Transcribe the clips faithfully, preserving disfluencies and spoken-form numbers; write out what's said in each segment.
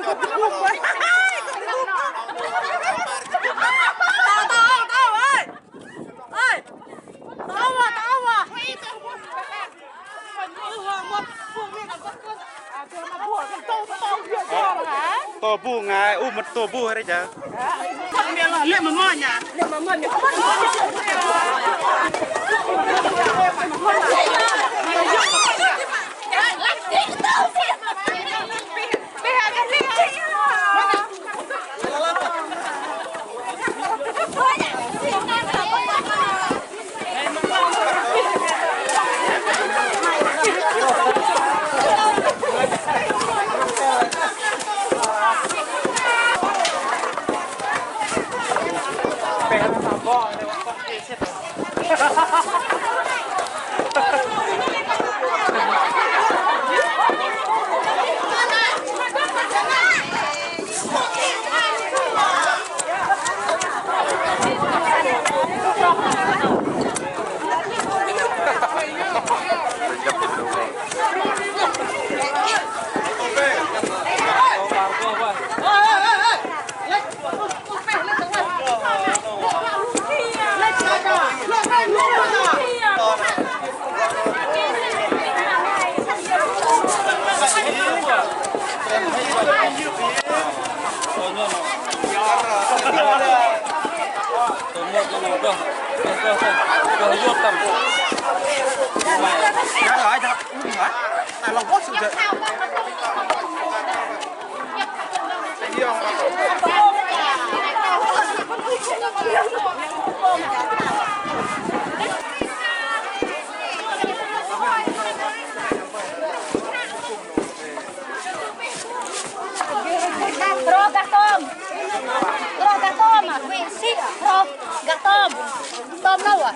Tô bu ngai, u mă tô bu hre ja. Rơ̆ gah tơm. Rơ̆ gah tơm, wih sĭ, rơ̆ gah tơm. Tơm 'nâu ah.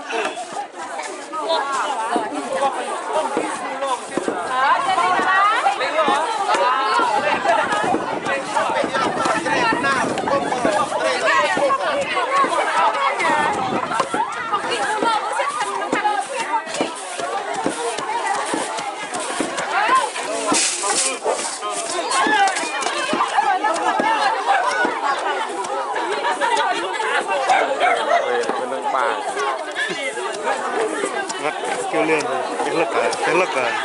Ngăt kêu lên, cái lắc à, cái lắc à.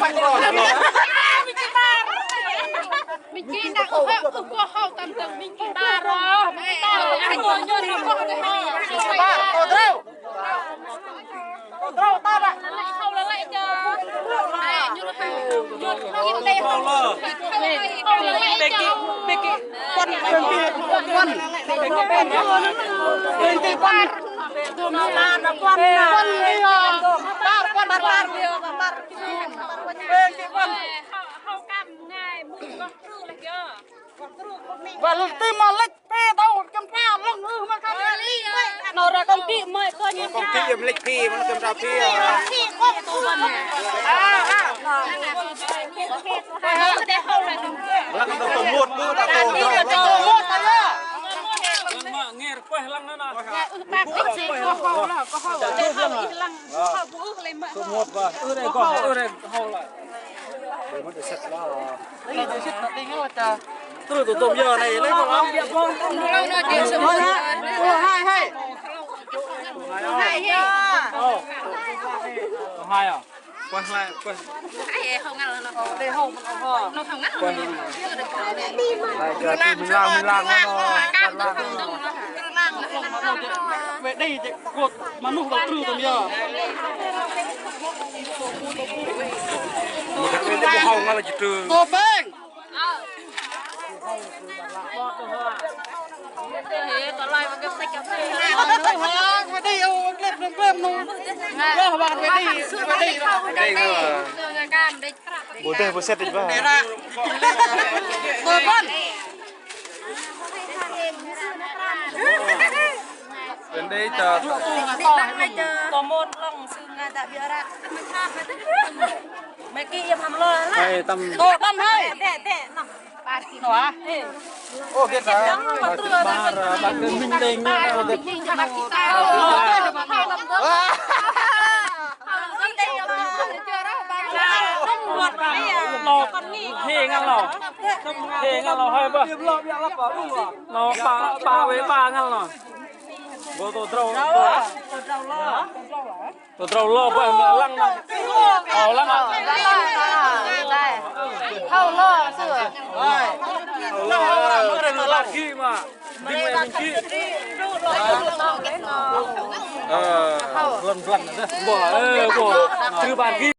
Wă lăng ti mă lĕch pê tâu kơm pha lăng ưh mă khan. Nô ră kơm ti mă kơ nhi kơm ti yơ̆m lĕch pê mă kơm pha pê. Lăng tâu tâu mŭt ưh tâu tâu mŭt tâu yơ. Lăng mă ngêr kueh lăng nơ nơ. Ưh bak ưh si kơ hâu lă kơ hâu. Tâu mŭt bă ưh rê gŏ ưh rê hâu lă. Tui tôm yơ nei lei. Hai hai. Hai à? Hai à? Quay lại, quay. Ai, hông ngăn nó. Ơ, đây hông, hông. Nó hông ngăn. Quay lại. Hai giờ thì mình làm, mình làm nó, nó, nó, nó. Về đây thì cột mà nút đầu tư tụi mình. Một cái bên hông nó là chỉ trừ. Tô Peng. Bố teh bố set địch ba. Bên đây tờ. Tơ môn lòng sư ngài đã bịa ra. Mày kia hăm lo. Hai, tâm. Tô tâm hơi. Tê, tê, năm. Ô, kia ta. Ba, ba, ba, minh đêng. Lo, hê ngăn lo. Hê ngăn lo hơi bơ. Lo ba, ba, ba ngăn lo. Gô tô drâu. Tô drâu lo bơih lăng. Ơ, lăng. Hâu lo sư. Hâu lo, ơ, sư lăng ki mă. Đĭ mă đĭ ki. Ơ, lăng lăng. Bơih, ơ, bơih. Sư lăng ki.